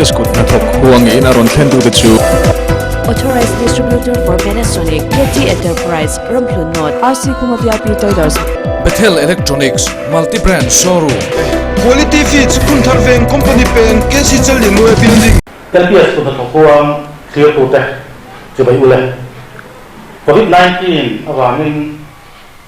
LPS kut hnathawk huangin a rawn thlentute chu. Authorized Distributor for Panasonic, KT Enterprise, Ramhlun North, RC Khuma VIP Traders. Bethel Electronics, Multi Brand Showroom. Quality Feeds, Phunthar Veng Company Peng, KC Challianue Building. LPS kut hnathawk huang thlirtute chibai ule. Covid 19 avangin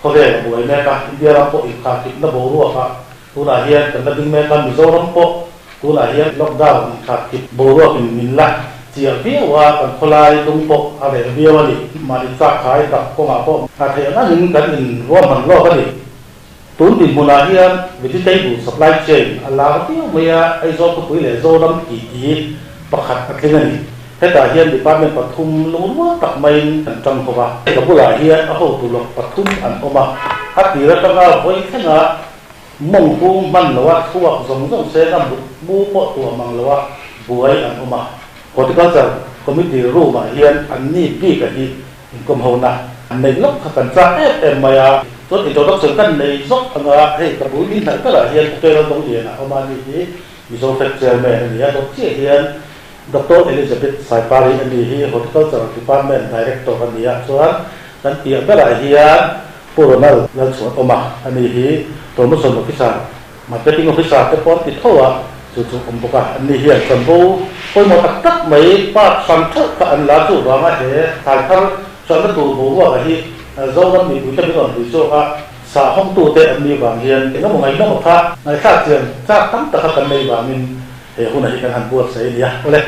khawvel a buai mek a, India ram pawh inkharkhipna boruakah Tunah hian kan la ding mek a, Mizoram pawh tunah hian lockdown inkharkhip boruakin min la chiah viau a, kan khawlai lung pawh a reh viau a ni. Mahni chak khai tak kawngah pawh hna theih ang angin kan inruahman lawk a ni. Tun dinhmunah hian vegetable supply chain a lar viau mai a, Aizawl khawpui leh Zoram titi pakhat a tling a ni. Hetah hian department pathum lungrual tak maiin an tang ho va. Ka bulah hian a hotu lawk pathum an awm a, a tir atanga vawi thlengah Mawng hung hman loa thluak zawng zawng sen a mut mu pawh tuah mang loa buai an awm a. Horticulture Committee room ah hian an ni bik a hi inkawm ho na an neih lawk kha kan chak em em mai a. Chuan introduction kan nei zawk ang a, hei ka bul min hnaih berah hian Hotel Dawng Lian ah awm a ni hi Mizo Fed Chairman a ni a, dawt chiah hian Doctor Elizabeth Saipari a ni hi Horticulture Department Director a ni a, chuan kan piah berah hian Pu Ronald Lalchhuanawma a ni hi Promotion Officer, Marketing Officer te pawh an ti tho a, chu chu awm bawk a, an ni hian chanvo pawimawh tak tak mai part hran theuh kha an la chu vanga he thlai thar hranna tur boruak a hi Zoram mipuite min rawn hlui chhuak a, sahawmtute an nih vang hian engemaw ngaihnawm kha ngaihthlak chian chak tam taka kan nei vangin he huna hi kan han buatsaih a nia. Awle,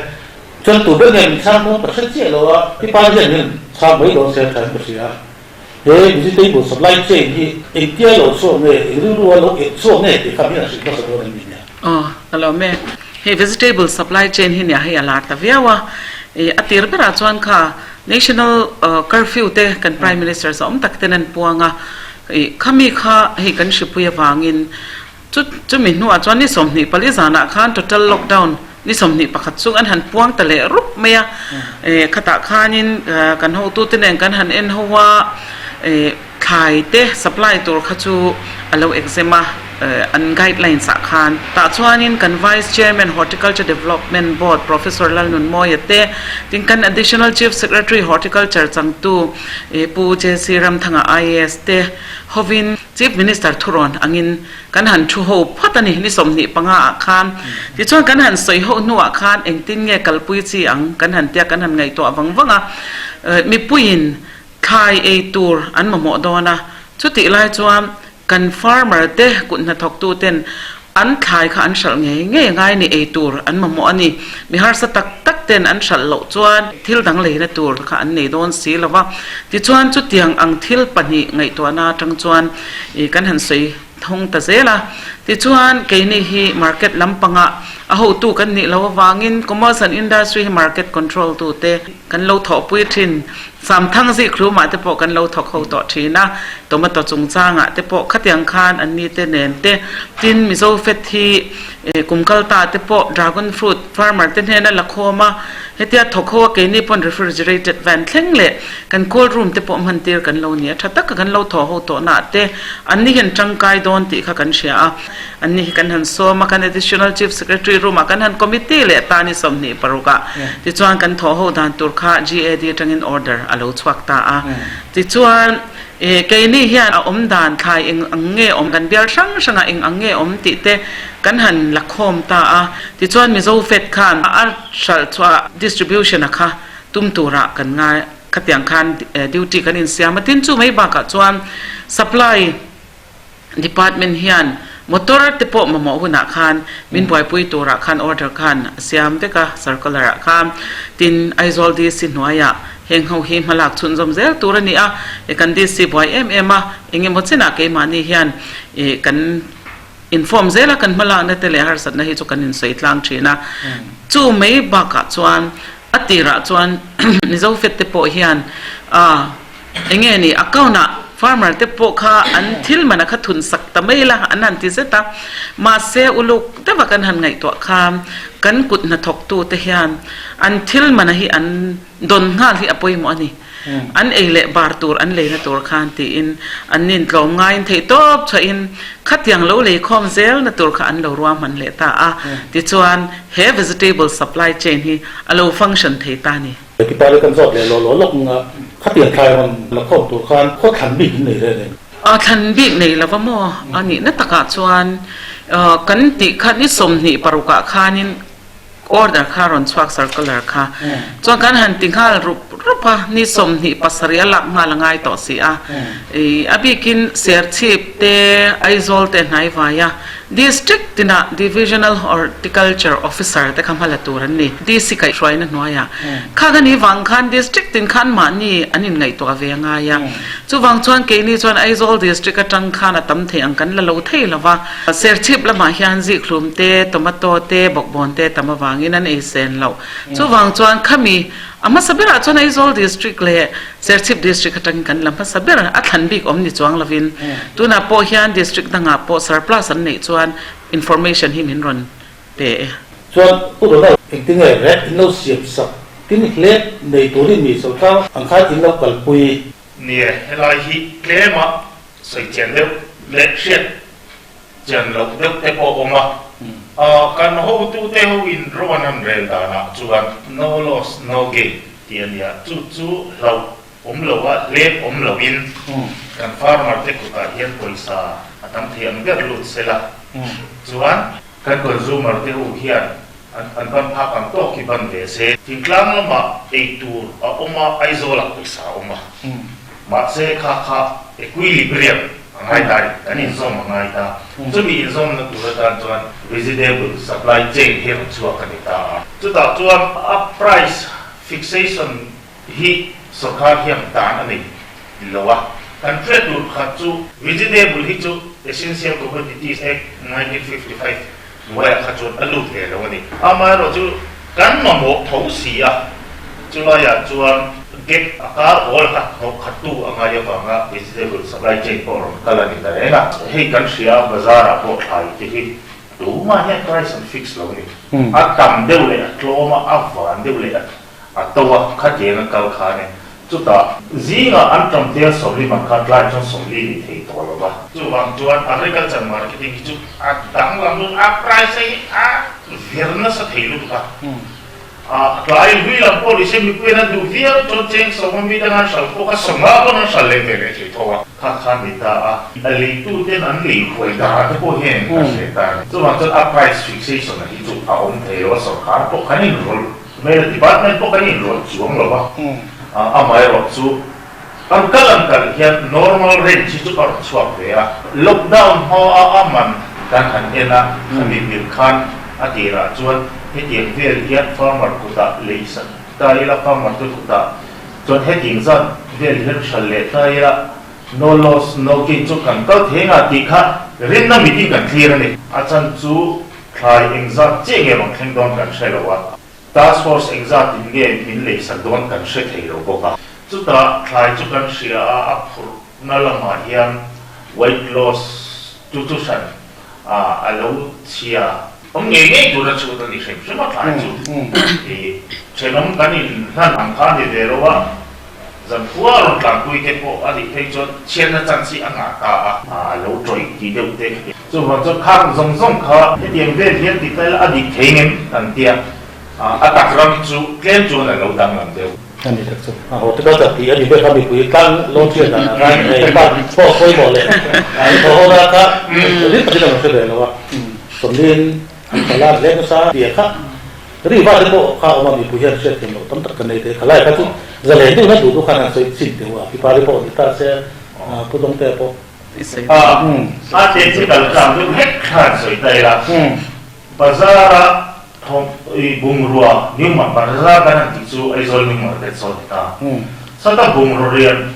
chuan tu ber nge min chhang dawn ka hre chiah lo a, i pa hian min chhang mai dawn se a tha in ka hria. He vegetable supply chain hi engtia lo chhuak nge, eng rilrua lo eng chhuak nge tih kha mi an hrilh hmasa dawn em ni nia? Aw, ka lo me. Hei vegetable supply chain hi nia hei a lar ta viau a. I a tir berah chuan kha national curfew te kan prime minister zawm tak ten an puang a. I khami kha hei kan hripui avangin Chu chumi hnuah chuan ni 24 zanah khan total lockdown ni 21 chung an han puang ta leh rup mai a. Eh khatah khanin kan hotute nen kan han en ho a, eh thlai te supply tur kha chu a lo exam a an guidelines ah khan. Tah chuanin kan Vice Chairman Horticulture Development Board Professor Lalnunmawia te, tin kan Additional Chief Secretary Horticulture changtu Pu JC Ramthanga IAS te hovin, Chief Minister thurawn angin kan han thu ho phawt a ni, ni 25 ah khan. Tichuan kan han sawi ho hnuah khan engtin nge kalpui chi ang kan han tia kan han ngaihtuah vang vang a, mipuiin thlai ei tur an mamawh dawn a, chutih lai chuan kan farmer te kut hnathawktu ten An thlai kha an hralh ngei ngei ngai ni ei tur an mamawh a ni. Mi harsa tak tak ten an hralh loh chuan thil dang leina tur kha an nei dawn si lo va. Tichuan chutiang ang thil pahnih ngaihtuahna atang chuan ih kan han sawi thawng ta zel a. Tichuan keini hi market lampangah a hotu kan nih loh avangin Commerce and Industry hi market control tute kan lo thawhpui thin. Samthang zikhlumah te pawh kan lo thawk ho tawh thin a, tomato chungchangah te pawh khatiang khan an ni te nen te, tin Mizo Fed hi kum kal ta te pawh dragon fruit farmer te hnena la khawm a, hetia thawk ho a keini pawn refrigerated van thleng leh kan cold room te pawh hman tir kan lo ni a, tha taka kan lo thawh ho tawh na te an ni hian tangkai dawn tih kha kan hria a. An ni hi kan han sawm a, kan Additional Chief Secretary room ah kan han committee leh ta ni 26 ah tichuan kan thawh ho dan tur kha GAD atangin order a lo chhuak ta a. Tichuan eh keini hian a awm dan thlai eng ang nge awm kan bial hrang hrangah eng ang nge awm tih te kan han la khawm ta a. Tichuan Mizo Fed khan a hralh chhuah distribution a kha tum turah kan ngai khatiang khan duty kan insiam a. Tin chu mai bakah chuan supply Department hian motor te pawh mamawh hunah khan min buaipui turah khan order khan a siam vek a circular ah khan. Tin, Aizawl DC hnuaiah heng ho hi hmalak chhunzawm zel tur a ni a, e kan DC buai em em a, engemaw chinah keimahni hian ih kan inform zel a, kan hmalakna te leh harsatna hi chu kan insawi tlang thin a. Chu mai bakah chuan a tirah chuan Mizo Fed te pawh hian a. Enge ni account ah farmer te pawh kha an thil man a kha thun sak ta mai la an han ti zet a, mahse uluk deuh a kan han ngaihtuah kha kan kut hnathawk tu te hian an thil man a hi an dawn nghal hi a pawimawh a ni. An ei leh bar tur an leina tur khan tiin an nin tlawm ngaiin theihtawp chhuahin khatiang lo lei khawm zelna tur kha an lo ruahman leh ta a. Tichuan, he vegetable supply chain hi a lo function thei ta a ni. Tipale kan zawt leh law law lawk anga khatiang thlai rawn la khawm tur khan khaw thlan bik in nei reng em? A thlan bik nei lova maw? A nihna takah chuan kan tih kha ni 26 ah khanin order kha rawn chhuak circular kha chuan kan han ti nghal rup rup a, ni 27 a lak nghal a ngai tawh si a. A bikin Serchhip te, Aizawl te hnaivai a. District tinah Divisional Horticulture Officer te kha hma la tur an ni. DC kaihhruaina hnuaiah. Khang a nih vang khan District tin khan mahni an inngaihtuah ve a ngai a. Chuvang chuan keini chuan Aizawl District atang khan a tam thei ang kan la lo thei lo va. Serchhip lamah hian zikhlum te, tomato te, bawkbawn te tam avangin an ei sen loh. Chuvang chuan khami a hmasa berah chuan Aizawl District leh Serchhip District atangin kan la hmasa ber a thlan bik awm ni chuang lovin tunah pawh hian District dangah pawh surplus an neih chuan information hi min rawn pe e. Chuan Pu Donald engtinge rek in lo siam sak tin hlep nei turin mi sawrkar ang khan in lo kalpui. Nie, helai hi tlema sawi chian deuh leh hriat chian loh deuh te pawh a awm a. Kan hotute ho in ro an han rel danah chuan no loss no gain tih a nia. Chu chu hlauh awm lo a, hlep awm lo in kan farmer te kutah hian pawisa a tam thei ang ber lut sela chuan kan consumer te ho hian an ban phak ang tawk hi ban ve se. Thingtlang lamah ei tur a awm a, Aizawlah pawisa a awm a. Mahse kha kha equilibrium a ngai ta ni, kan inzawm a ngai ta. Chumi inzawmna tur atan chuan vegetable supply chain hi rawn chhuak a ni ta a. Chutah chuan a price fixation hi sorkar hian dan a nei lo a. Kan hriat tur pakhat chu vegetable hi chu Essential Commodities Act 1955 hnuaiah kha chuan a lut ve lo a ni. Amaherawhchu kan mamawh tho si a, chulaiah chuan gap a kar awl kha hnawh khattu a ngai avanga vegetable supply chain pawh rawn kal a ni ta reng a. Hei kan hria a, bazar ah pawh thlai te hi tumah hian price an fix lo a ni. A tam deuh leh a tlawm a, a van deuh leh a A to a, khatiang a kal khan e. Chutah, zingah an ṭam tel 40 man kha tlai chuan 40 ni thei tawh lo va. Chuvang chuan agriculture marketing hi chu a danglam lut, a price hi a vir nasa thei lutuk a. A tlai hlui lam pawh ni se mipuiin an duh viau chuan cheng sawma mi dang an hralh pawh kha sawmnga pawn an hralh leh ve leh thei tho a. Kha khan ni ta a, a leituten an lei huai dan te pawh hian a hre ta a ni. Chuvang chuan a price fixation a hi chu a awm thei lo a, sorkar pawh khan inrawlh. Hmel department pawh kan inrawlh chuang lo va, amaherawh chu an kal an kal hian normal range hi chu a rawn chhuak ve a. Lockdown hma a a man kan han en a, khami bil khan a tirah chuan hetiang vel hian farmer kutah lei sak ta ila, farmer te kutah chuan hetiang zat vel hian hral leh ta ila, no loss no gain chu kan kal thei nga tih kha rinna mitin kan thlir a ni. A chan chu Thlai engzat chiah nge rawn thleng dawn kan hre lo a, task force engzat in nge min leisak dawn kan hre thei lo bawk a. Chutah thlai chu kan hria a, a phurhna lamah hian weight loss chu chu hran a a lo chhia. Awm ngei ngei tura chhut a ni hrim hrim a thlai chu i thenawm kan inhlan ang kha a ni ve lo a, zankhua rawn tlanpui te pawh a nih phei chuan chhiatna chance hi a ngah ta a. A lo tawih tih deuh te kha. Chuvang chuan khang zawng zawng kha hetiang vel hian ti ta ila a dik thei ngem kan tia, a tak ram chu tlem chuan a lo danglam deuh. A ni tak chu a horticulture tih a ni ber kha mipui tlang lawn hriat dan a ngai hei pa pawh pawimawh leh an thaw ho na kha rin takin a rawn hre ve lo a, sawmlin an tala hle nasa tih kha ri va te pawh kha awm a mipui hian hriat thiam loh tam tak kan nei thei khalai kha chu zalen deuh na duh duh khan an sawi chin teuh a, pipa te pawh ni ta se pu Dawngtea pawh. A technical term deuh hlek khan sawi ta ila, Bazar-a thawm bungrua New Market, Bazar kan han tih chu Aizawl New Market sawn ni ta. Sata bungraw rian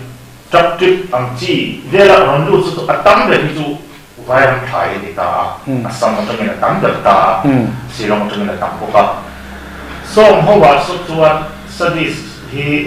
truck trip ang chi vela rawn lut chu a tam ber hi chu Vairam thlai a ni ta a, Assam atangin a tam ber ta a, Shillong atangin a tam bawk a. Sawm ho ah saw chuan Service hi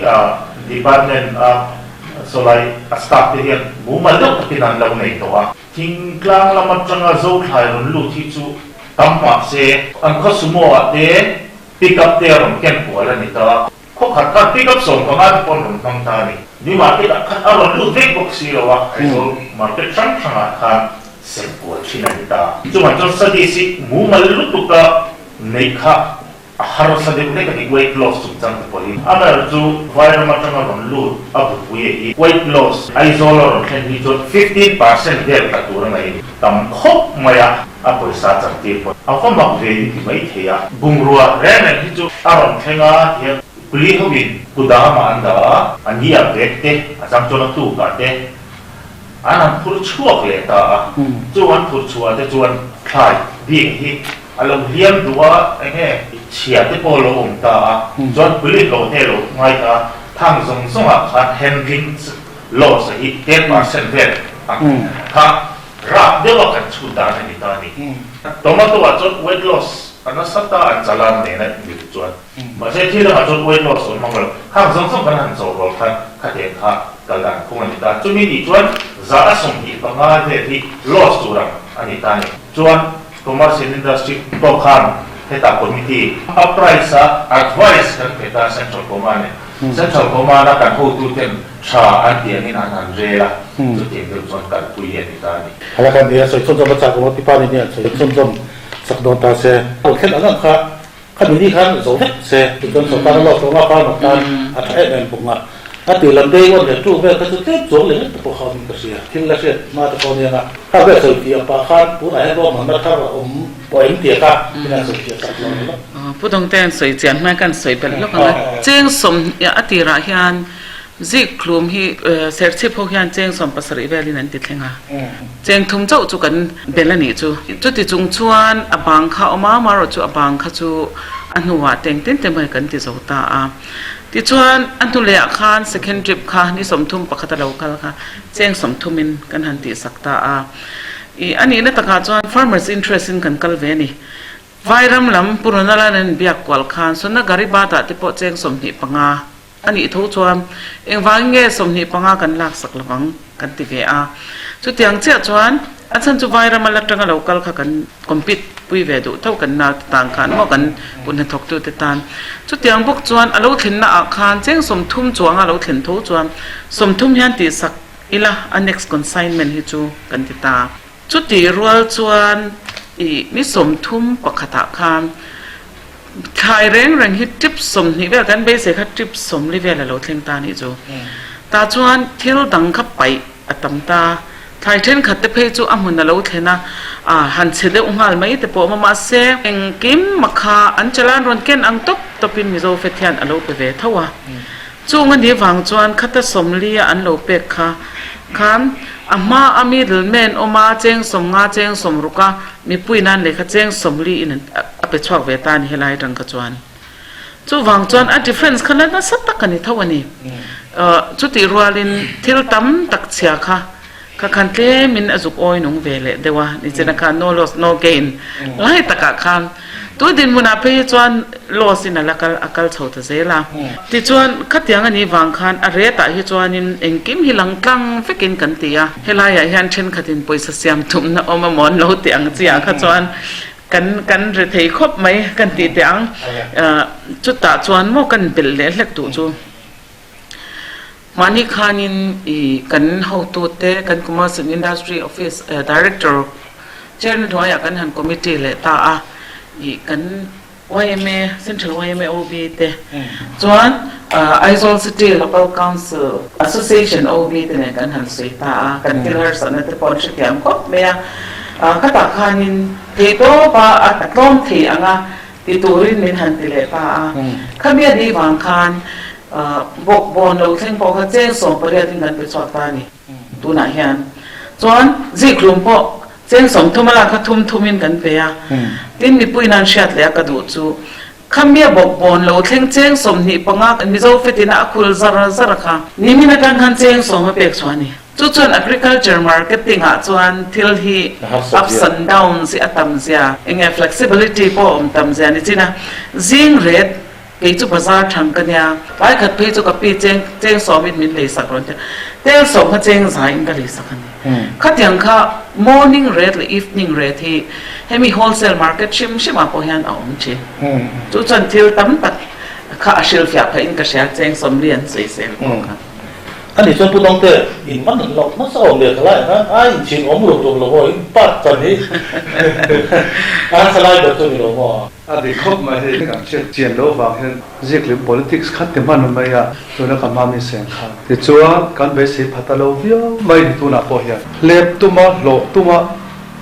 department a Sawlai a staff te hian mumal deuh takin an lo nei tawh a. Thingtlang lam atanga Zothlai rawn lut hi chu tam mah se, an khaw sumo ah te pick up te a rawn ken kual a ni ta. Khaw khat khan pickup 15 te pawh an rawn hmang ta a ni. New market ah khan a rawn lut vek bawk si lo a, Aizawl market hrang hrangah khan sem kual thin a ni ta. Chungah chuan studies hi mumal lutuk a neih kha a harsa deuh hlek a ni, weight loss chungchang te pawhin. Amaherawhchu chu Vairam atanga rawn lut a bupui a hi weight loss Aizawl a rawn thlen hi chuan 15% vel tla tur a ngaih a ni. Tam khawp mai a, a pawisa chantir pawh a va mak ve in ti mai thei a. Bungrua reng reng hi chu a rawn thleng a hian kuli hoin kudam ah an dah a, a ni a bag te a chang chuan a tuk ah te an han phur chhuak leh ta a, chu an phur chhuah te chuan thlai bik hi a lo hliam duh a, eng nge chhia te pawh a lo awm ta a, chuan kuli hlawh te a lo ngai ta a, thang zawng zawng ah khan handling Loss a hi 10% vel ang kha rap deuh a kan chhut dan a ni ta a ni. Tomato ah chuan weight loss a nasa ta an chalan nen a inbik chuan. Mahse thil dangah chuan weight loss awm mang lo. Khang zawng zawng kan han chawh rual khan khatiang kha kal dan phung a ni ta. Chumi nih chuan 125 vel hi loss tur ang a ni ta a ni. Chuan Commerce and Industry pawh khan hetah committee a price a advice kan pe ta Central Command in. Central Command a kan hotuten tha an tih angin an han rel a, chutiang deuh chuan kalpui hi a ni ta a ni. Hala kan nia sawi chhunzawm a chak awm a, pipa ni nia sawi chhunzawm sak dawn ta se. Lo thlen ang ang kha khami ni khan zo vek se, tichuan sawrkar a lawk tawh anga farmer tan a tha em em bawk a. A tih lam day one leh two vel kha chu tlem chuang leh ngawt te pawh kha awmin ka hria, thil la hriat hma te pawh aniang a. Kha vel sawi fiah pah khan tunah hian ruahmanna thar a awm pawh em tih kha ina sawi fiah sak lo ni lawk. Pu Dawngtea'n sawi chian hmai khan sawi belh lawk ang a, cheng 10 a tirah hian zik hlum hi serchhip ho hian cheng 17 velin an ti thleng a, cheng thum chauh chu kan bel a nih chu. Chuti chung chuan a bang kha a awm a, amaherawh chu a bang kha chu a hnuah teng tin te mai kan ti zo ta a. Tichuan a hnu lehah khan second trip kha ni 31 a lo kal kha cheng 30 in kan han tihsak ta a. Ih a nihna takah chuan farmers interest in kan kal ve a ni. Vairam lam Pu Ronald-a'n an biak kual khan Sonagari Bat-ah te pawh cheng 25 a nih tho chuan engvangin nge 25 kan laksak lo ang kan ti ve a. Chutiang chiah chuan a chhan chu Vairam a la tanga lo kal kha kan compete pui ve duh tho kan nau te tan khan maw kan kut hnathawktu te tan. Chutiang bawk chuan a lo thlenna ah khan cheng 30 chuanga a lo thlen tho chuan 30 hian tihsak ila a next consignment hi chu kan ti ta. Chutih rual chuan ih ni 31 ah khan thlai reng reng hi trip 20 vel kan beisei kha trip 40 vel a lo thleng ta nih chu. Tah chuan thil dang kha paih a tam ta. Thlai thenkhat te phei chu a hmun a lo thlen a, a han chhe deuh nghal mai te pawh a awm a, mahse engkim a kha an chalan rawn ken ang tawp tawpin Mizo fet hian a lo pe ve tho a. Chung a nih vang chuan khata 40 a an lo pek kha khan a hma a middle man awm a cheng 50 cheng 60 a mipui nan lehkha cheng 40 in a pe chhuak ve ta a ni helai atang kha chuan. Chuvang chuan a difference kha la nasa tak a ni tho a ni. Chutih rualin thil tam tak chhia kha kha khan tlemin a zuk awi nung ve leh deuh a, nichina khan no loss no gain lai takah khan tu dinhmunah phei hi chuan loss in a la kal a kal chho ta zel a. Tichuan khatiang a nih vang khan a rate ah hi chuanin engkim hi lang tlang vekin kan ti a, helaiah hian thenkhatin pawisa siam tumna awm emaw an lo ti ang chiah kha chuan kan kan ri thei khawp mai kan tih teh ang. Chutah chuan maw kan belh leh hlek duh chu. Mahni khanin i kan hotute, kan Commerce and Industry Office Director Chairman hnuaiah kan han committee leh ta a, i kan yma, Central yma OB te chuan Aizawl City Local Council Association OB te nen kan han sawi ta a, kan thil harsatna te pawh an hrethiam khawp mai a. Khatah khanin theihtawpa a tlawm thei ang a ti turin min han ti leh ta a. Khami a nih vang khan bawk bawn lo thleng pawh kha cheng 18 in kan pe chhuak ta a ni tunah hian. Chuan zikhlum pawh cheng 30 a lak kha thum thum in kan pe a. Tin mipui nan hriat leh a ka duh chu khami a bawk bawn lo thleng cheng 25 Mizo fetin a khul zar zar kha nimin atang khan cheng 10 a pek chhuah a ni. Chu chuan agriculture marketing ah chuan thil hi ups and downs hi a tam zia, enge flexibility pawh a awm tam zia ni chin a, zing ret kei chu bazar thang ka nia, tlai khat phei chu ka pi cheng cheng 10 in min lei sak rawn tia, tel 10 kha cheng zai in ka lei sak a ni. Khatiang kha morning ret leh evening ret hi hemi wholesale market hrim hrim ah pawh hian a awm thin. Chu chuan thil tam tak. Kha a hrilhfiah phah in ka hria cheng 40 an sawi sel pawh kha. A nih chuan Pu Dawngte in man in loh hmasa awm leh khalai khan a inchhin awm lo tur lo maw in part chan hi a harsa lai ber chu ni lo maw? A dik khawp mai hei kan hriat chian loh vang hian ziklim politics kha ti hman mai a tuna ka hma mi seng kha tichuan kan beisei phat a lo viau mai ni tunah pawh hian hlep tuma hlawh tuma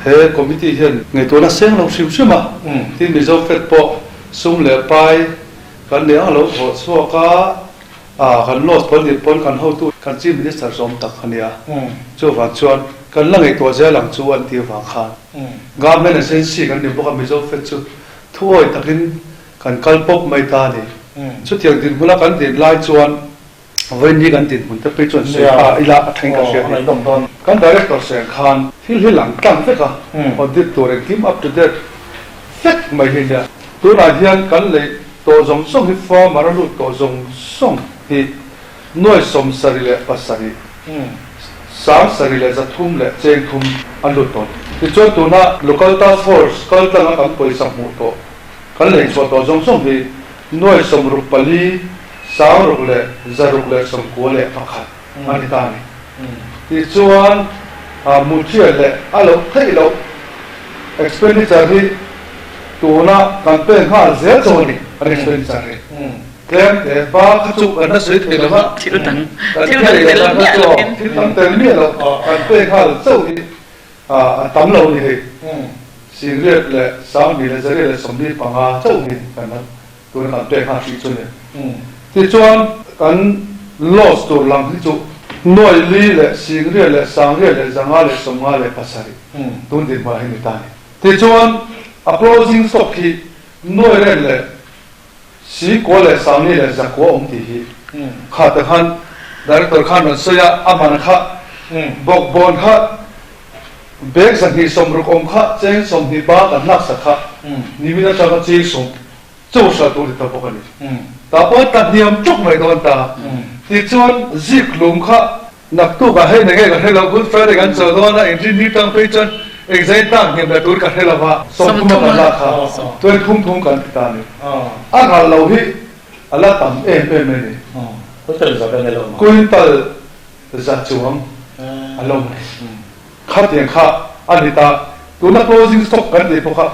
he committee hian ngaihtuahna seng lo hrim hrim a tin Mizo Fed pawh Sum leh pai kan nei ang lo thawh chhuak a, ah kan loss pawl nih pawn kan hotu kan Chief Minister zawm tak a nia. Chuvang chuan kan la ngaihtuah zel ang chu an tih avang khan Government agency kan ni bawk a Mizo Fed chu thuawi takin kan kal pawp mai ta a ni. Chutiang dinhmuna kan din lai chuan Vawiin kan dinhmun te phei chuan sawi pha ila a thleng ka hria ni. Kan Director seng khan thil hi lang tlang vek a, audit tur engkim up to date vek mai hi nia. Tunah hian kan lei tawh zawng zawng hi farmer a lut tawh zawng zawng hi nuai 77, 7303 leh cheng thum an lut tawh. Tichuan tuna Local Task Force kal tlanga kan pawisa hmuh tawh kan lei chhuah tawh zawng zawng hi nuai 64, 691 a ni ta a ni. Tichuan, mutual leh a loh theih loh expenditure hi tuna kan pek nghal zel chu a ni, an expenditure hi. Tlem te ba kha chu kan la sawi thei lo va, Thil dang kan thil dang kha chu thil dang tel miah lo kan pek nghal chauh hi a tam lo a ni hei. 80 leh 20 leh 145 chauh hi kan la Tuna kan pek nghal hrih chu ni. Tichuan kan loss tur lam hi chu nuai li leh singria leh sangria leh zanga leh sawmnga leh pasarih tun dinhmunah hi ni ta ni. Tichuan a closing stock hi nuai ren leh sikua leh sangli leh zakua awm tih hi kha te khan Director khan rawn sawi a, a man kha bawkbawn kha bag 260 awm kha cheng 20 ba kan hlaksak kha nimin atanga cheng sawm Chaw hral tur ti ta bawk a ni. Tah pawh ta hniam ṭuk mai dawn ta. Tichuan zik lum kha naktuk ah hei nge ka hre lo, Good Friday kan chaw dawn a, inrin ni tang phei chuan engzai tak hniam leh tur ka hre lo va, 30 a kan lak kha chuan thum thum kan ti ta a ni. A ral lo hi a la tam em em mai ni. Quintal za chuang a lo mai. Khatiang kha a ni ta. Tuna closing stock kan tih pawh kha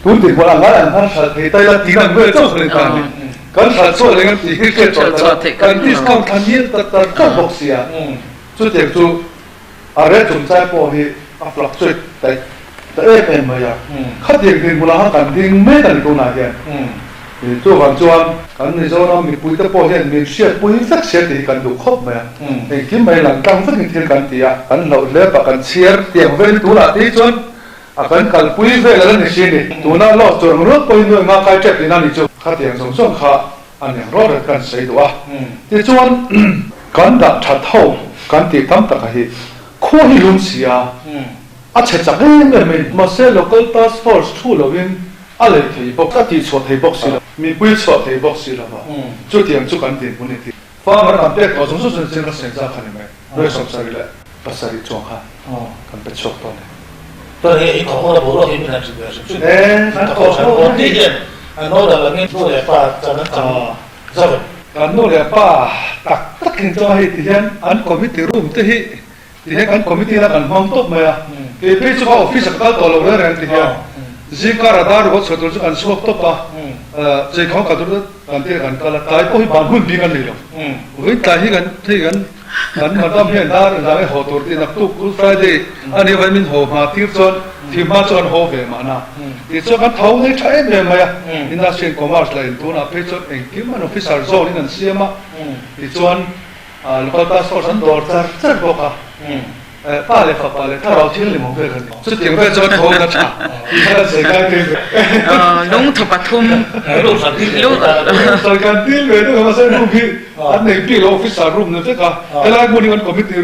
tun tih hmun ang an han hralh thei ta ila tih ang vel chauh kha ni ta a ni. Kan hralh chhuah leh ngan tih hi hriat tawh ta la kan discount thla nil ta tar tar bawk sia. Chutiang chu a rate chungchai pawh hi a fluctuate daih ta em em mai a. Khatiang dinhmunah khan kan ding mek a ni tunah hian. Chuvang chuan kan Mizoram mipuite pawh hian min hriatpui vek sia tih hi kan duh khawp mai a. Engkim mai lang tlang vekin thil kan ti a, kan hlauh hle pah kan chhiar tiang vel tunah te hi chuan a kan kalpui vel a la ni si a ni. Tuna loss tur ang ruat pawhin nuai nga kai tep tihna a ni chu. Khatiang zawng zawng kha a ni ang ruat ruat kan sawi duh a. Tichuan kan dah that ho kan tih tam taka hi khua hi lum si a, a chhe chak em em mai. Mahse local task force thu loin A lei thei bawk, a tihchhuah thei bawk si lo, mipui chhuah thei bawk si lo va, chutiang chu kan dinhmun i ti. Farmer kan pek tawh zawng zawng chuan chiang ka seng zak kha ni mai, nuai 77 chuang kha kan pe chhuak tawh a ni. Chuan hei i thawhhawna boruak hi min han hrilh ve hrim hrim a, kan thawh hran pawn tih hian an order langin nu leh pa chan an chang zauh em? Kan nu leh pa tak takin chuan hei ti hian an committee room te hi Ti hian kan committee la kan hmang tawp mai a, kei phei chu ka office ah ka kal tawh lo reng reng ti hian zingkar a dar ruat chhuah tur chu kan chhuak tawp a, cheikhawng kal tur chu kan tir kan kal a, tlai pawh hi ban hun bik an nei lo, vawiin tlai hi kan hei kan kan madam hian dar zang i haw tur tih naktuk Good Friday a nih avangin min haw hma tir chuan thim hma chu kan haw ve mahna tichuan kan tho nei tha em em mai a, Industry and Commerce lah in tunah phei chuan engkim an officer zone in an siam a tichuan Local task force an dawr char char bawk a, pa leh fapa leh thlarau thianghlim awm vel kan ni. Chutiang vel chuan tho na tha tih kha kan sawi kai thei ve. Lung thaw pathum. Sawi kan dil ve deuh a, mahse room hi an nei bik lo, officer room ni vek a, helai hmun hi kan committee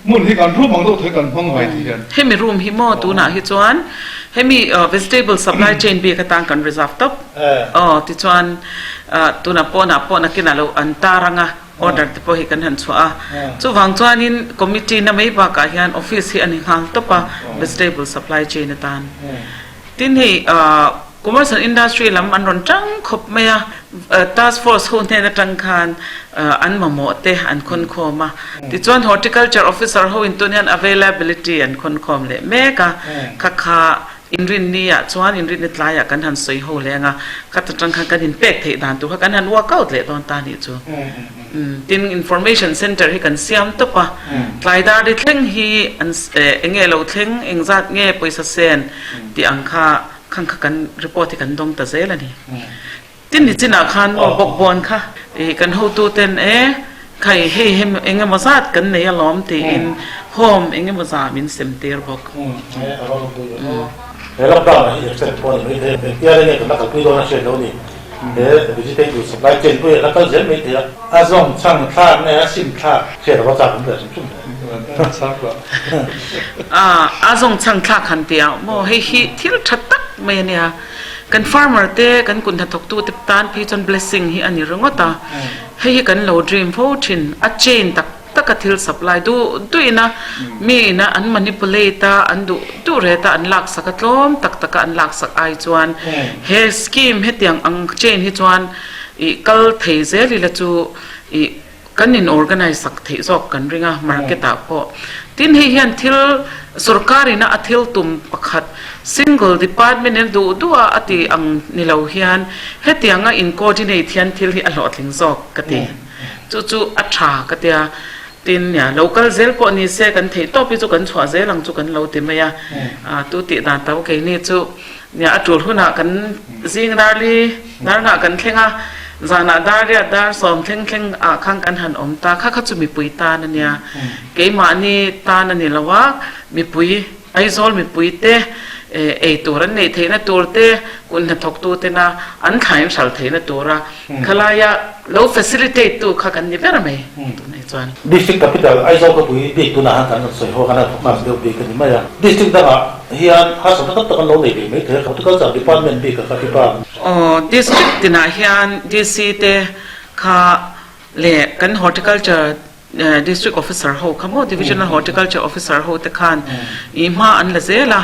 hmun hi kan room ang deuh thei kan hmang mai tih hian. Hemi room hi maw tunah hi chuan hemi vegetable supply chain bik atan kan reserve tawp. Aw tichuan tunah pawnah pawh nakinah lo an tar ang a. Order te pawh hi kan han chhuah a, chuvang chuanin committee na mai bakah hian office hi a ni nghal tawp a, vegetable supply chain atan. Tin hei. Commerce and Industry lam an rawn tang khawp mai a, Task Force ho hnen atang khan an mamawh te an khawn khawm a. Tichuan Horticulture Officer ho in tun hian availability an khawn khawm leh mek a, kha kha inrinni ah chuan inrinni tlaiah kan han sawi ho leng a, khat atang khan kan inpek theih dan tur kha kan han work out leh dawn ta nih chu. Tin, Information Centre hi kan siam tawp a, tlai dar ri thleng hi an eng nge lo thleng, engzat nge pawisa sen tih ang kha khang kha kan report hi kan dawng ta zel a ni. Tin ni chinah khan maw bawkbawn kha ih kan hotu ten e khai hei hem eng emaw zat kan nei alawm tiin home eng emaw zah min sem tir bawk. He lockdown ah hi except pawh a ni mai thei a, engtia reng nge kan la kalpui dawn a hriat lo ni. He vegetable supply chain pawh hi a la kal zel mai thei a. A zawng chhang thlak nge a sim thlak hriat a va chak awm ve hrim hrim hle. A zawng chhang thlak han tih ah maw hei hi thil tha tak mai a nia. Kan farmer te kan kut hnathawk tu te tan phei chuan blessing hi a ni ringawt a. Hei hi kan lo dream fo thin. A chain tak tak a thil supply duh duh ina mi ina an manipulate a an duh duh ret a an laksak a tlawm tak tak a an laksak ai chuan he scheme hetiang ang chain hi chuan ih kal thei zel ila chu ih kan in organise sak theih zawk kan ring a market ah pawh tin hei hian thil sorkar ina a thil tum pakhat single department in duh duh a a tih ang ni lo hian hetiang a in coordinate hian thil hi a hlawhtling zawk ka ti. Chu chu a tha ka tia, tin nia lo kal zel pawh ni se kan theih tawp hi chu kan chhuah zel ang chu kan lo ti mai a, tu tih dan tho keini chu nia a tul hunah kan zing dar li dar ngah kan thleng a, zanah dar riat dar sawm thleng thleng ah khan kan han awm ta kha kha chu mipui tan a nia, keimahni tan a ni lo a, mipui Aizawl mipui te ei tur an neih theihna tur te, kut hnathawktu tena an thlain hral theihna tura khalaia lo facilitate tu kha kan ni ber mai tunah chuan. District Capital Aizawl khawpui bik tunah han kan rawn sawi ho khan a focus deuh bik a ni mai a. District dangah hian harsatna tam tak an lo nei ve mai thei a, Horticulture Department bik a kha ti pa. Aw, District tinah hian DC te kha leh kan Horticulture District Officer ho kha maw Divisional Horticulture Officer ho te khan ih hma an la zel a,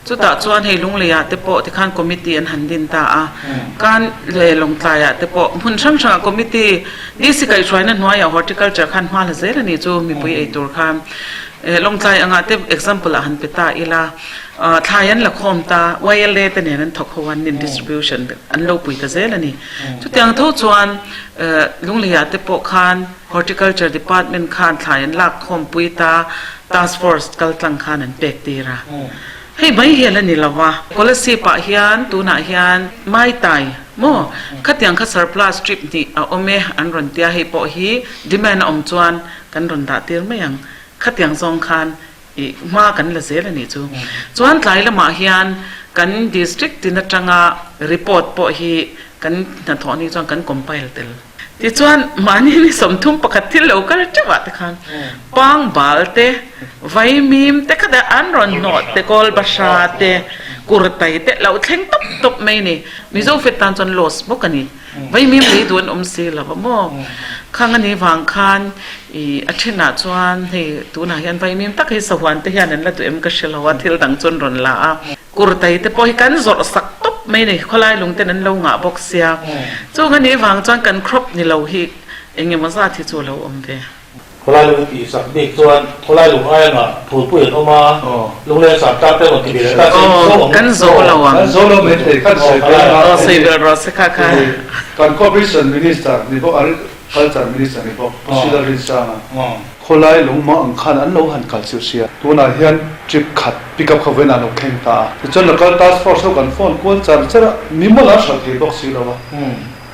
chutah chuan hei Lungleiah te pawh tikhan committee an han din ta a, kan leh Lawngtlaiah te pawh hmun hrang hrangah committee DC kaihhruaina hnuaiah Horticulture khan hma la zel a ni chu mipui ei tur khan Lawngtlai angah te example ah han pe ta ila. Thlai an la khawm ta, YLA te nen an thawk ho an in distribution an lo pui ta zel a ni. Chutiang tho chuan Lungleiah te pawh khan Horticulture Department khan thlai an lak khawm pui ta, Task Force kal tlang khan an pek tir a. Hei mai hi a la ni lo a. Kolasib ah hian tunah hian Maitai maw khatiang kha surplus trip hnih a awm e an rawn tia hei pawh hi demand a awm chuan kan rawn dah tir mai ang. Khatiang zawng khan Ih, hma kan la zel a nih chu. Chuan tlai lamah hian kan district tin atanga report pawh hi kan hnathawh ni chuan kan compile tel. Tichuan mahni ni 31 thil lo kal teuh ah te khan pangbal te, vaimim te kha an rawn hnawh te, kawlbahra te, kurtai te lo thleng tawp tawp mai a ni. Mizo fet tan chuan loss bawk a ni. Vaimim lei duh an awm si lo a maw? Khang a nih vang khan ih a thenah chuan hei tunah hian vaimim tak hi sahuan te hian an la duh em ka hre lo a, thil dang chu an rawn la a. Kurtai te pawh hi kan zawrh sak tawp mai a ni, khawlai lung ten an lo ngah bawk sia. Chung a nih vang chuan kan crop ni lo hi eng emaw zat hi chu a lo awm ve. Khawlai lung tih sak bik chuan khawlai lung ai anga phulpui an awm a, lungleng sar tlak te rawn ti ve leh ta che zo ang. Kan zo lo ang. Kan zo lo mai thei kan sawi ber a. Aw sawi ber rawh se kha kha. Kan Corporation Minister ni bawk Agriculture Minister ni bawk Pu Sila Rinsanga khawlai lung mang ang khan an lo han kal chilh sia. Tunah hian trip khat pick up kha vawiin an lo thleng ta a. Tichuan local task force ho kan phone kual char char a, mi mawlh an hralh thei bawk si lo a.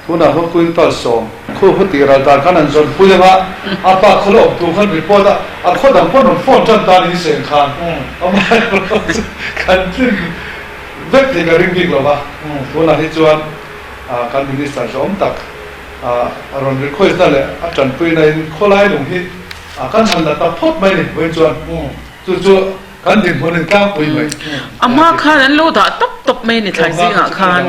Tunah hian quintal sawm khu hu tih ral dan khan an zawn pui anga, a pa khaw la awm tur khan report a, a khaw dang pawn rawn phone tan ta niin seng khan amaherawh chu kan tlin vek thei ka ring bik lo va. Tunah hi chuan kan minister hlawm tak a rawn request na leh a tanpui na in khawlai lung hi kan han la ta phawt mai ni vawiin chuan chu chu Kan dinhmun in tlangpui mai. A hma khan an lo dah tawp tawp mai a ni thlai zingah khan.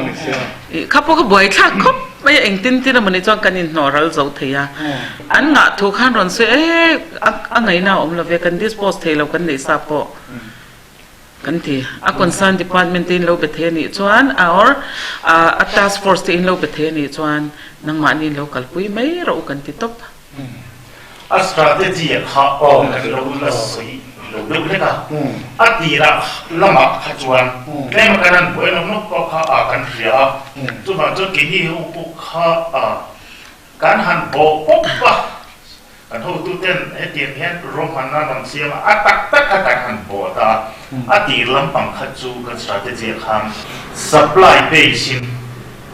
Kha pawh kha buai thlak khawp mai a, engtin tin emaw ni chuan kan inhnawh ral zo thei a. An ngah thu khan rawn sawi e, a ngaihna a awm lo ve, kan dispose thei lo kan neih sa pawh. Kan ti. A concern department te in lo be thei a nih chuan or a task force te in lo be thei a nih chuan nangmahni in lo kalpui mai rawh u kan ti tawp. A strategy a kha kan lo la sawi lo deuh hlek a, a tirah lamah kha chuan tlem a kan han buai nawk nawk pawh kha a kan hria a, chuvang chuan keini ho pawh kha a kan han bawh pawp a, kan hotuten hetiang hian ruahmanna an rawn siam a, a tak tak kha kan han bawh ta a, a tir lampang kha chu kan strategy ah khan supply base in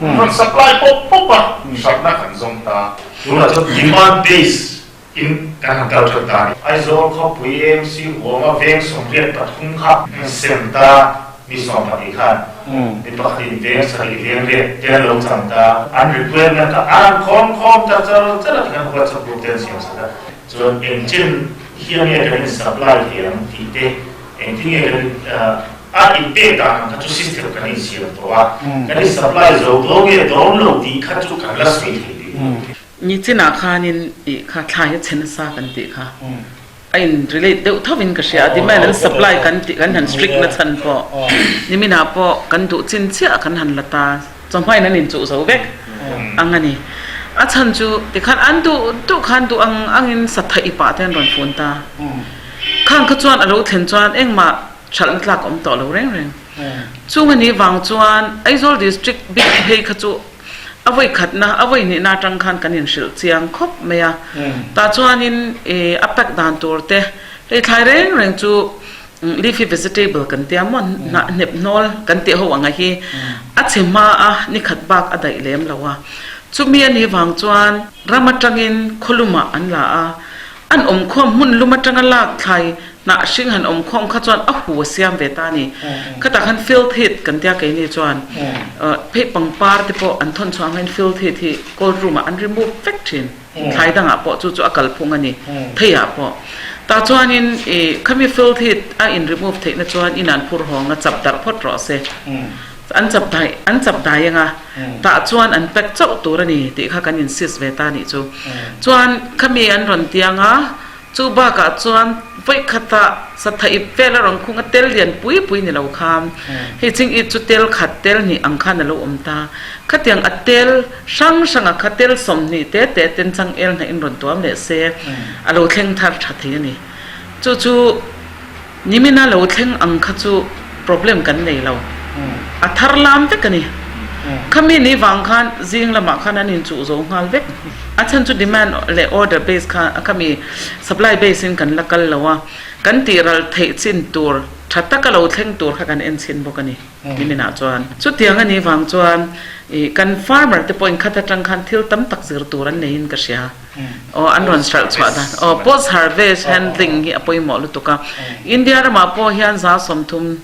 Rawn supply pawp pawp a, hralhna kan zawng ta. Tunah chuan demand base in kan han kal that ta a ni. Aizawl khawpui AMC huama veng 83 kha sem ta, mi 12 khan mi pakhatin veng sarih veng riat te an lo chang ta. An requirement kha an khawm khawm ta char char a tikhan WhatsApp group te an siam sak a. Chuan engchen hian nge kan in supply thei ang tih te, engtin nge kan A inpek dan ang kha chu system kan insiam tawh a, kan in supply zo dawn nge dawn lo tih kha chu kan la sawi thei bik lo. Ni chinah khanin ih kha thlai a chhe nasa kan tih kha a in relate deuh tho in ka hria a, demand and supply kan tih kan han strict na chhan pawh niminah pawh kan duh chin chiah kan han la ta, chawhmain an inchuh zo vek ang a ni. A chhan chu tikhan an duh duh khan duh ang angin satha ipah te an rawn fun ta. Khang kha chuan a lo thlen chuan engmah Hralhna tlak awm tawh lo reng reng. Chung a nih vang chuan Aizawl District bik phei kha chu a vawi khatna, a vawi hnihna atang khan kan inhrilh chiang khawp mai a. Tah chuanin a pack dan tur te, hei thlai reng reng chu leafy vegetable kan tia maw, hnah hnep hnawl kan tih ho anga hi a chhe hma a, ni khat bak a daih lem lo a. Chumi a nih vang chuan ram atangin khawlumah an la a, an awmkhawm hmun lum atanga lak thlai Hnah hring han awm khawm kha chuan a hu a siam ve ta a ni. Khatah khan field heat kan tia keini chuan phei pangpar te pawh an thawn chhuah angin field heat hi cold room ah an remove vek thin. Thlai dangah pawh chu chu a kalphung a ni. Theiah pawh. Tah chuanin ih khami field heat a in remove theihna chuan in an phur hawng a chap darh phawt rawh se. An chap dai an chap dai anga tah chuan an pack chauh tur a ni tih kha kan insist ve ta a nih chu. Chuan khami an rawn tiang a. Chu bakah chuan vawi khatah satha ip vel a rawn khung a, tel lian pui pui ni lo kha. Hei ching ip chu tel khat tel hnih ang khan a lo awm ta. Khatiang a tel hrang hranga kha tel 20 te te ten chang el hnaih in rawn tuam leh se a lo thleng thar tha thei a ni. Chu chu nimina lo thleng ang kha chu problem kan nei lo. A thar lam vek a ni. Khami ni vang khan zing lamah khan an inchuh zo nghal vek. A chhan chu demand leh order base kha khami supply base in kan la kal lo a, kan tih ral theih chin tur tha taka lo thleng tur kha kan en chhin bawk a ni niminah chuan. Chutiang a nih vang chuan ih kan farmer te pawhin khat atang khan thil tam tak zir tur an neiin ka hria. Aw an rawn hralh chhuah dan aw post harvest handling hi a pawimawh lutuk a. India ramah pawh hian 30%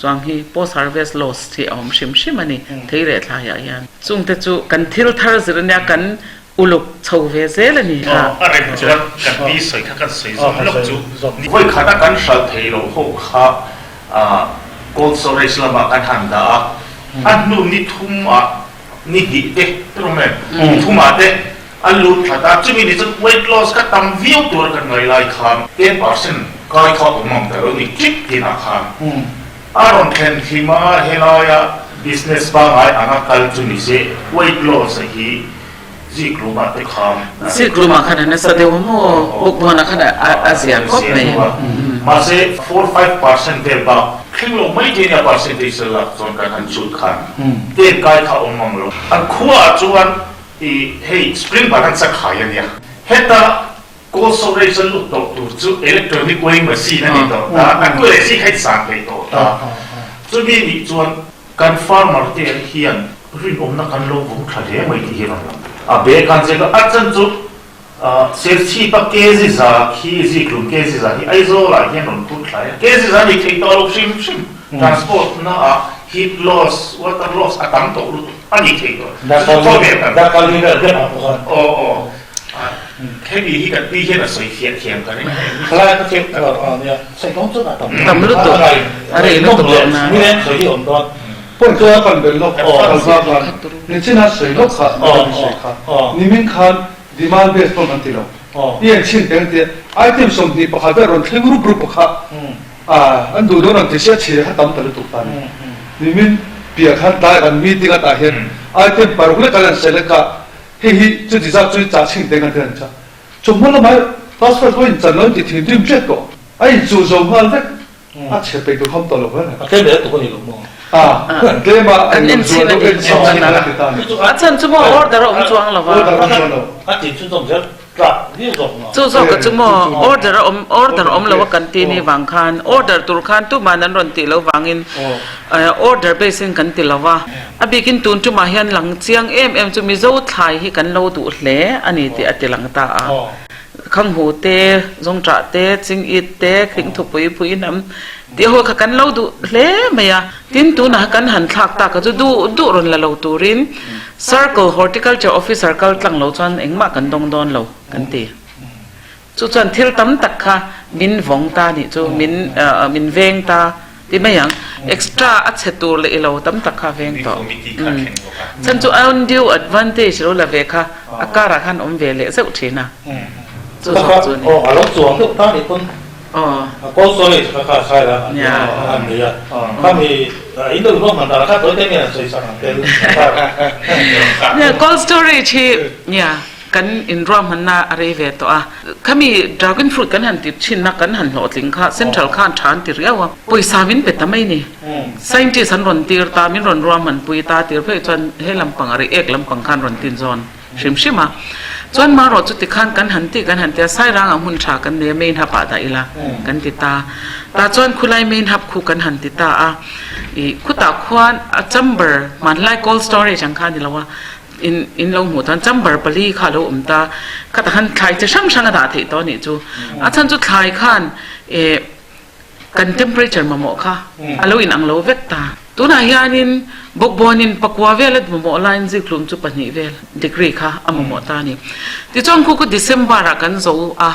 Chuang hi post harvest loss hi a awm hrim hrim a ni, thei leh thlaiah hian. Chungte chu kan thil thar zir ania kan uluk chho ve zel a ni. A rem chuan kan pi sawi kha kan sawi zawm lawk chu. Vawi khata kan hralh thei lo ho kha cold storage lamah kan han dah a, a hnu ni thum ah ni hnih te te rawng em, ni thum ah te a lut that a, chumi ni chuan weight loss kha tam viau tur kan ngai lai khan 10% kai kha awm ang ta lo ni chip tinah khan a rawn thlen hlim a, helaia business pangngai anga kal chu ni se weight loss a hi zik lumah te khan Zik lumah khan a nasa deuh a maw, bawkbawnah khan a zia khawp mai. Mahse 4-5% vel bak thleng lo mai te nia percentage a lak chuan kan han chhut khan ten kai kha awm ang lo. An khuaah chuan I hei spring ban an chak hai a nia. Heta cold storage a lut tawh tur chu electronic weighing machine a ni tawh ta, a accuracy kha in san thei tawh ta. Chumi nih chuan kan farmer te hian rinawmna kan lo vawng tha hle mai tih hi rawn lang. A bag an zek a, a chan chu Serchhip a kg za khi zikhlum kg za hi Aizawl ah hian rawn phur thlai a, kg za ni thei tawh lo hrim hrim, transport na ah heat loss, water loss a tam tawh lutuk a ni thei tawh. Chu khawvel kan. Darkar li vel deuh ah pawh khan. Aw aw hemi hi kan pi hian a sawi fiah thiam ka ring. Thalai ka cheu a nia, sawi dawn chuan a tam. Tam lutuk, a rei lutuk loh na. Ni leng sawi hi a awm dawn. Point chu a kan bel lawk kal zat a, nichina sawi lawk kha nimin sawi kha, nimin khan demand based pawh kan ti lo, i en chhin teng tia item 21 vel rawn thleng rup rup kha. A, an duh dawn ang ti sia chhia kha tam ta lutuk ta ni. Nimin piah khan tlai kan meeting atah hian item paruk lek kan han select a, hei hi chuti zat chu chah chhing teng an ti an cha. Chawhma lamah transfer pawh in chan lo in ti thinrim tep tawh. A inchuh zo nghal vek. A chhe peih tur kham tawh lo hle. A tlem leh tuk a ni lo maw? A, tlem a en zual deuh en chhin a ti ta a ni. A chhan chu maw order a awm chuang lo va. Order a awm chuang lo. A tih chu zawm zel tlak viau zawk maw? Chu zawk chu maw order a awm order awm lo a kan ti ni vang khan order tur khan tuman an rawn tih lo vangin order base in kan ti lo va. A bikin tun tumah hian lang chiang em em chu Mizo thlai hi kan lo duh hle a ni tih a ti lang ta a. Khanghu te, Zawngṭah te, Chingit te, Thingthupui pui hnam tih ho kha kan lo duh hle mai a. Tin, tunah kan han thlak tak a chu duh duh rawn la lo turin Circle Horticulture Officer kal tlang lo chuan engmah kan dawng dawn lo kan ti. Chu chuan thil tam tak kha min vawng ta nih chu, min min veng ta ti mai ang. Extra a chhe tur leh i lo tam tak kha veng tawh. Chhan chu undue advantage lo la ve kha a karah khan awm ve leh zeuh thin a. Chu zawk chu a ni. Aw, a lo chuang deuh ta nih pawn cold storage kha kha sai la an nei a. Khami in lo ruahman dan kha tawi te nge an sawi sak ang tel. Cold storage hi nia Kan inruahmanna a rei ve tawh a, khami dragon fruit kan han ti thinna kan han hlawhtling kha central khan tha an ti riau a, pawisa min pe ta mai ni. Scientist an rawn tir ta, min rawn ruahmanpui ta tir phei chuan he lampang a rei ek lampang khan rawn tin zawn hrim hrim a. Chuan marawh chuti khan kan han ti kan han ti a, Sairangah hmun tha kan nei a, main hub ah dah ila kan ti ta. Tah chuan khulai main hub khu kan han ti ta a, ih khutah khuan a chamber hmanlai cold storage ang kha a ni lo a, In in lo hmuh chuan chamber pali kha a lo awm ta. Khatah khan thlai chi hrang hrang a dah theih tawh a nih chu. A chhan chu thlai khan eh kan temperature mamawh kha a lo inang lo vek ta. Tunah hianin bawkbawnin pakua vel a mamawh laiin zikhlum chu pahnih vel degree kha a mamawh ta a ni. Tichuan khu khu December ah kan zo a,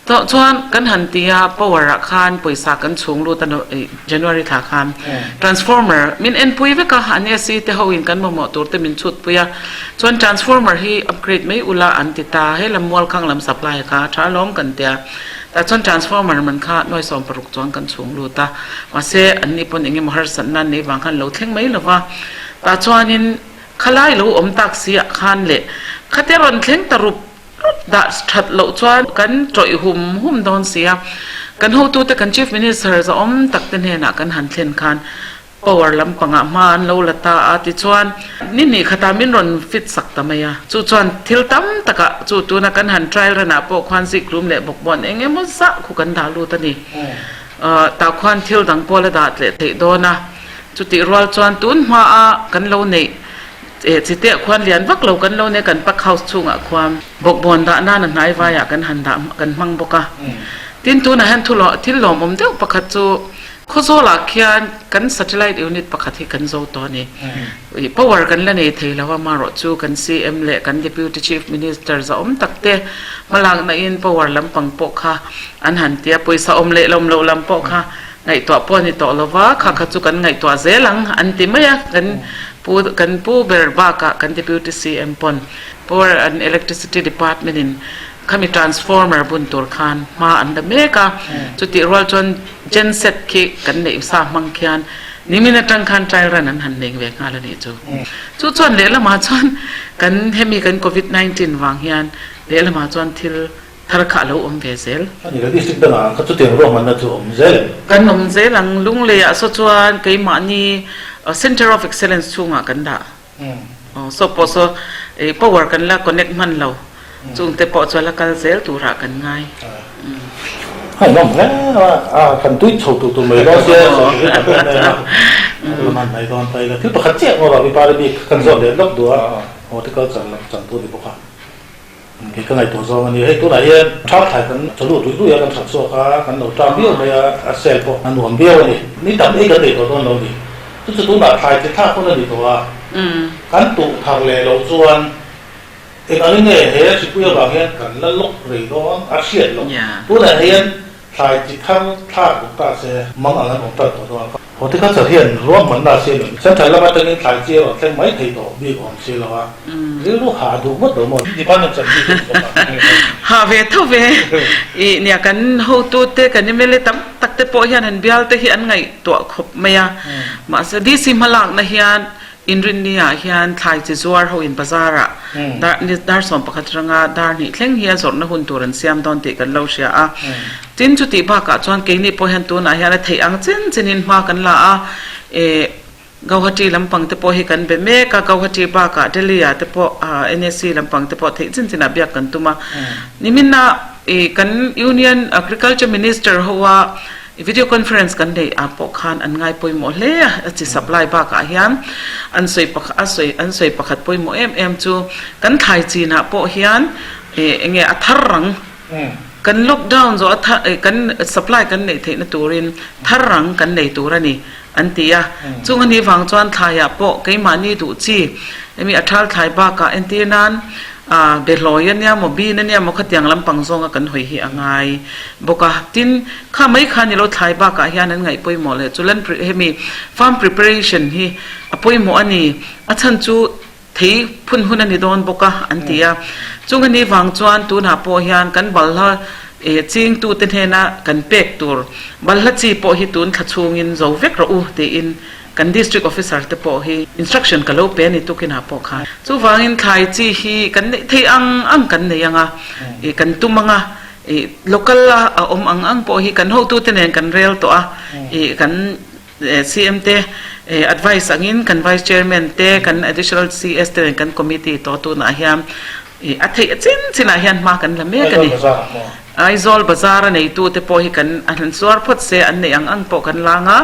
Tawh chuan kan han ti a, power ah khan pawisa kan chhung lut a January thla khan transformer min enpui vek a, an AC te ho in kan mamawh tur te min chhut pui a, chuan transformer hi upgrade mai ula an ti ta, he lam Mualkhang lam supply kha tha alawm kan ti a, tah chuan transformer man kha nuai 16 chuan kan chhung lut a, mahse an ni pawn eng emaw harsatna an nei vang khan lo thleng mai lova, tah chuanin khalai lo awm tak si ah khan leh khate rawn thleng ta rup Dah that loh chuan kan tawih hum hum dawn si a, kan hotute kan Chief Minister zahawm tak te hnenah kan han thlen khan power lampangah hma an lo la ta a, tichuan ni hnih khatah min rawn fit sak ta mai a, chu chuan thil tam takah chu tuna kan han trial run ah pawh khuan zikhlum leh bawkbawn eng emaw zah khu kan dah lut a ni. Tah khuan thil dang pawh la dah tleh theih dawn a, chutih rual chuan tun hmaa kan lo neih Eh chite khuan lian vak lo kan lo nia kan pack house chhungah khuan bawkbawn dah nan a hnai vaiah kan han dah kan hmang bawk a. Tin tunah hian thu thil lawmawm deuh pakhat chu Khawzawlah khian kan satellite unit pakhat hi kan zo tawh a ni. Ih power kan la nei thei lo a marawh chu kan CM leh kan Deputy Chief Minister zahawm tak te hmalakna in power lampang pawh kha an han ti a, pawisa awm leh lawm loh lam pawh kha Ngaihtuah pawh a ni tawh lo va, kha kha chu kan ngaihtuah zel ang an ti mai a, kan pu kan pu ber bakah kan Deputy CM pawn Power and Electricity Department in khami transformer bun tur khan hma an la mek a, chutih rual chuan genset khi kan neih sa hmang khian nimin atang khan trial run an han nei ve nghal a nih chu. Chu chuan lehlamah chuan kan hemi kan Covid 19 vang hian lehlamah chuan thil Thar kha a lo awm ve zel. A ni lo, district dangah kha chutiang ruahmanna chu awm zel em? Kan awm zel ang, Lungleiah saw chuan keimahni Centre of Excellence chhungah kan dah. Saw pawh saw power kan la connect hman lo, chungte pawh chu a la kal zel turah kan ngai. A inawm hle a, kan tui chho tur tur mai dawn sia, sawi hi ka ber mai a, la man mai dawn ta ila. Thil pakhat chiah maw Ravi Pari bik kan zawt leh lawk duh a, horticulture lam chantu a ni bawk a. Kei ka ngaihtuah zawng a ni. Hei tunah hian ṭhal thlai kan chaw lut ruih ruih a, kan ṭhat chhuak a, kan lo ṭam viau mai a, a sale pawh a nuam viau a ni. Ni tam ei kan nei tawh dawn lo ni. Chu chu tunah thlai chi thlak hun a ni tawh a, kan tuh thar leh loh chuan eng angin nge he hripui avang hian kan la lawk rei dawn a hriat loh. Tunah hian. Thlai chi thar thlak duh ta se mang ang an awm tan tawh dawn a. Horticulture hian ruahmanna a siam em? Central lam atangin thlai chi a rawn thleng mai thei tawh bik awm si lo a, rilru hah duh ngawt lo maw? Department chan bik a ni bawk a. Hah ve tho ve. Ih nia kan hotute kan mla tam tak te pawh hian an bial te hi an ngaihtuah khawp mai a. Mahse DC hmalakna hian Inrinni ah hian thlai chi zuar ho in bazar ah dar dar 11 atanga dar hnih thleng hi a zawrhna hun tur an siam dawn tih kan lo hria a. Tin chutih bakah chuan keini pawh hian tunah hian a theih ang chin chin in hma kan la a, eh Gauhati lampang te pawh hi kan be mek a, Gauhati bakah Delhi ah te pawh NSC lampang te pawh theih chin chin ah biak kan tum a. Nimin ah eh kan Union Agriculture Minister ho a Video conference kan neih ah pawh khan an ngai pawimawh hle a, a chi supply bakah hian an sawi pakhat a sawi an sawi pakhat pawimawh em em chu kan thlai chin ah pawh hian eh enge a thar rang kan lockdown zawh a thar eh kan supply kan neih theihna turin thar rang kan nei tur a ni an ti a, chung anih vang chuan thlai ah pawh keimahni duh chi emi a thal thlai bakah entir nan A behlawi a nia maw, bin a nia maw khatiang lampang zawnga kan hawi hi a ngai bawk a. Tin, kha mai kha ni lo thlai bakah hian an ngaih pawimawh leh chu land hemi farm preparation hi a pawimawh a ni. A chhan chu thei phun hun a ni dawn bawk a an ti a. Chung a nih vang chuan tunah pawh hian kan balhla chingtute hnena kan pek tur balhla chi pawh hi tun thla chhungin zo vek rawh u tiin Kan District Officer te pawh hi instruction ka lo pe a ni tukinah pawh khan. Chuvangin thlai chi hi kan neih theih ang ang kan nei ang a, ih kan tum ang a, ih local a a awm ang ang pawh hi kan hotute nen kan rel tawh a, ih kan CM te advice angin kan Vice Chairman te kan Additional CS te nen kan committee tawh tunah hian ih a theih chin chinah hian hma kan la mek a ni. Aizawl Bazar a neitute pawh hi kan an zuar phawt se an neih ang ang pawh kan lang a,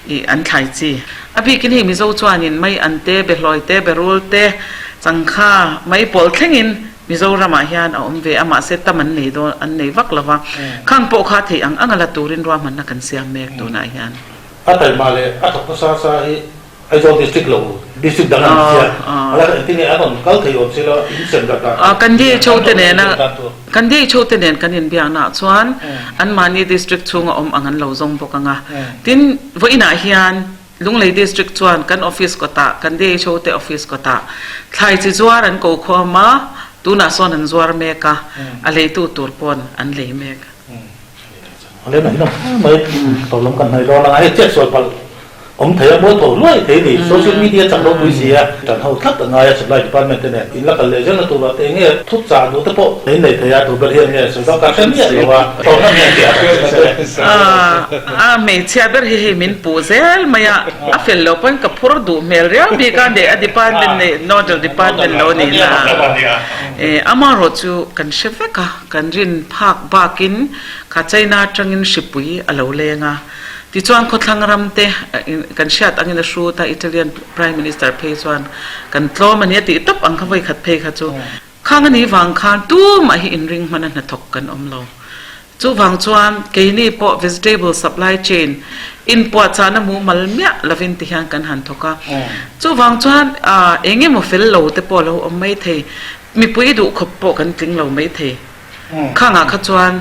ih an thlai chi. A bikin hei Mizo chuanin mai an te, behlawi te, berul te, changkha mai pawl thlengin Mizoramah hian a awm ve a, mahse tam an nei dawn an nei vak lo va, khang pawh kha theih ang ang a la turin ruahmanna kan siam mek tunah hian. A taima leh a thawk nasa sa hi Aizawl District lo District dang an tia a la engtin nge an rawn kal thei awm silo in sem darh dan tur Kan DHO te nena kan DHO te nen kan inbiakna ah chuan anmahni District chhunga awm ang an lo zawng bawk ang a. Tin, vawiinah hian Lunglei District chuan kan office kawtah kan DHO te office kawtah thlai chi zuar an ko khawm a, tunah sawn an zuar mek a, a leitu tur pawn an lei mek. Lem a inawm mai tawp lam kan hnaih dawn a, hei chet sual palh awm thei a, mualpho luai thei a ni. Social media chak ropui si a, tan ho tlat a ngai a, supply department te nen in la kal leh zel na tur ah te enge thut chah duh te pawh in nei thei a, tur ber hian nge sawi dawn ka hre miah lo a, tawrhna nge tih a kan hre te. A hmeichhia ber hi hei min puh zel mai a, a fel lo pawn ka phur duh hmel riau bik a, leh a department nei nodal department lo ni na amaherawh chu kan hre vek a. Kan rin phak bakin kha China atangin hripui a lo leng a. Tichuan khawthlang ram te kan hriat angin a hrut a, Italian Prime Minister phei chuan kan tlawm a ni a tih tawp ang kha vawikhat phei kha chu. Khang a nih vang khan tumah hi inring hmana hnathawk kan awm lo. Chuvang chuan keini pawh vegetable supply chain inpuahchahna mumal miah lovin ti hian kan han thawk a. Chuvang chuan eng emaw fel lo te pawh a lo awm mai thei. Mipui duh khawp pawh kan tling lo maithei. Khangah kha chuan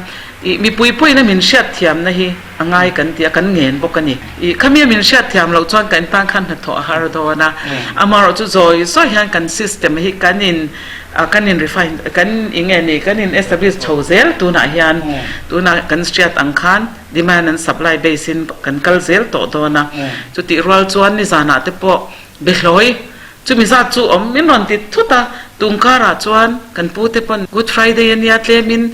ih mipui pawhin a min hriatthiamna hi a ngai kan ti a, kan ngen bawk a ni. Ih khami a min hriatthiam loh chuan kan tan khan hnathawh a har dawn a. Amaherawhchu zawi zawi hian kan system hi kan in kan in refine kan eng nge ni kan in establish chho zel tunah hian tunah kan hriat ang khan demand and supply base in kan kal zel tawh dawn a. Chutih rual chuan nizanah te pawh behlawi Chumi zat chu awm min rawn ti thut a, tungkarah chuan kan pu te pawn Good Friday a nia tlemin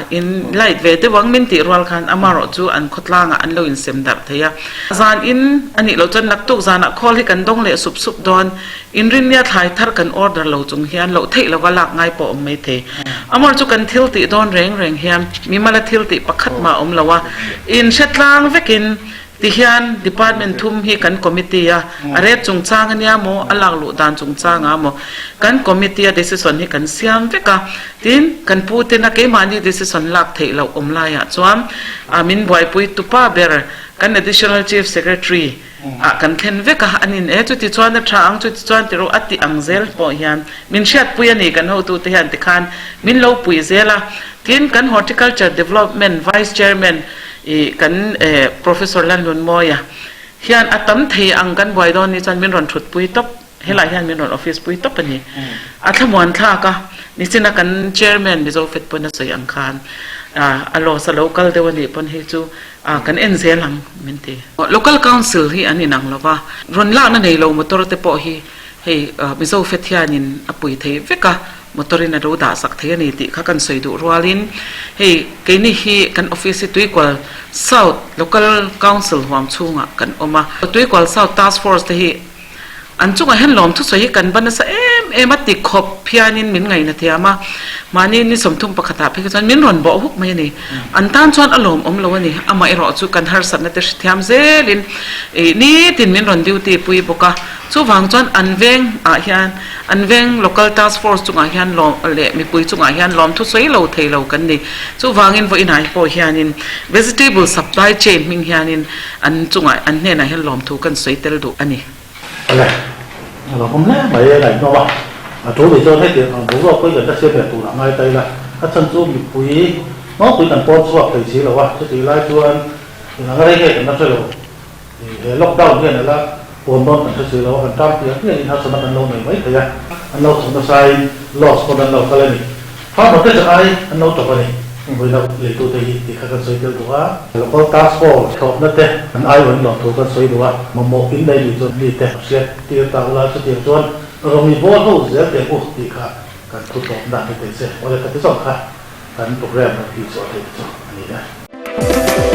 in light ve deuh ang min tih rual khan amarawh chu an khawtlangah an lo insem darh thei a. Zan in a nih loh chuan naktuk zanah call hi kan dawng leh sup sup dawn, inrinnia thlai thar kan order lo chung hian loh theih lova lak ngai pawh awm mai thei. Amarawh chu kan thil tih dawn reng reng hian mimala thil tih pakhat mah a awm lo a, inhretlang vekin Tihian department thum hi kan committee a, a rate chungchang a nia maw, a lak luh dan chungchang ah maw, kan committee a decision hi kan siam vek a. Tin, kan pu tena keimahni decision lak theih loh awm laiah chuan a min buaipui tupa ber. Kan Additional Chief Secretary ah kan thlen vek a, an in e chuti chuan a tha ang, chuti chuan ti rawh a ti ang zel pawh hian min hriatpui a ni kan hotute hian tikhan min lo pui zel a. Tin, kan Horticulture Development Vice Chairman ih kan Professor Lalnunmawia hian a tam thei ang kan buai dawn ni chuan min rawn thutpui tawp. Helai hian min rawn office pui tawp a ni. A thlamuan thlak a, nichina kan chairman Mizo Fet pawn a sawi ang khan a loss a lo kal deuh a nih pawn hei chu kan en zel ang min ti. Local council hi an inang lo va, rawn lakna nei lo motor te pawh hi hei Mizo Fet hianin a pui thei vek a, motor in a lo dah sak thei a ni tih kha kan sawi duh rualin hei keini hi kan office hi Tuikual South Local Council huam chhungah kan awm a, Tuikual South Task Force te hi An chungah hian lawmthusawi hi kan va nasa em em a ti khawp hianin min ngaihna thiam a, mahni ni 31 ah phei kha chuan min rawn bawh huk mai a ni. An tan chuan a lawmawm lo a ni. Amaherawh chu kan harsatna te hrethiam zelin ih nitin min rawn duty pui bawk a. Chuvang chuan an veng ah hian an veng local task force chungah hian lawm leh mipui chungah hian lawmthusawi lo thei lo kan ni. Chuvangin vawiinah pawh hianin vegetable supply chain hming hianin An chungah an hnenah hian lawmthu kan sawi tel duh a ni. Awle, a lo awm hle mai e ngaihnawm a, a tul nih chuan hetiang ang boruak pawhin kan la siam leh tur a ngai ta ila, a chhan chu mipui nawlpui kan pawn chhuak thei si lo a, chutih lai chuan eng anga rei nge kan la hre lo, he lockdown hian a la pawn dawn kan hre si lo a, kan tan piah piahin harsatna kan lo nei mai thei a, an lo thawk nasain loss pawn an lo kal a ni. Farmer te chak ai an lo tawp a ni. Vawiloh leitute hi tih kha kan sawi tel duh a. Local task force thlawhna te an ai rawn lawm thu kan sawi duh a. Mamawh in nei nih chuan mi te hriat tir ta ula chutiang chuan rawng i bawl ho zel teh u tih kha kan thu tawpna ni thei se. Awle ka ti zawng kha kan program kan tih chhuah theih te chu a ni e.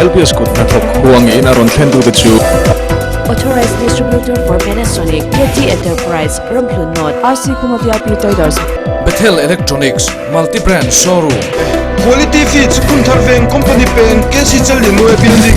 LPS kut hnathawk huangin a rawn thlen tute chu. Authorized Distributor for Panasonic, KT Enterprise, Ramhlun North, RC Khuma VIP Traders. Bethel Electronics, Multi Brand Showroom. Quality Feeds, Phunthar Veng Company Peng, KC Challianmawia Building.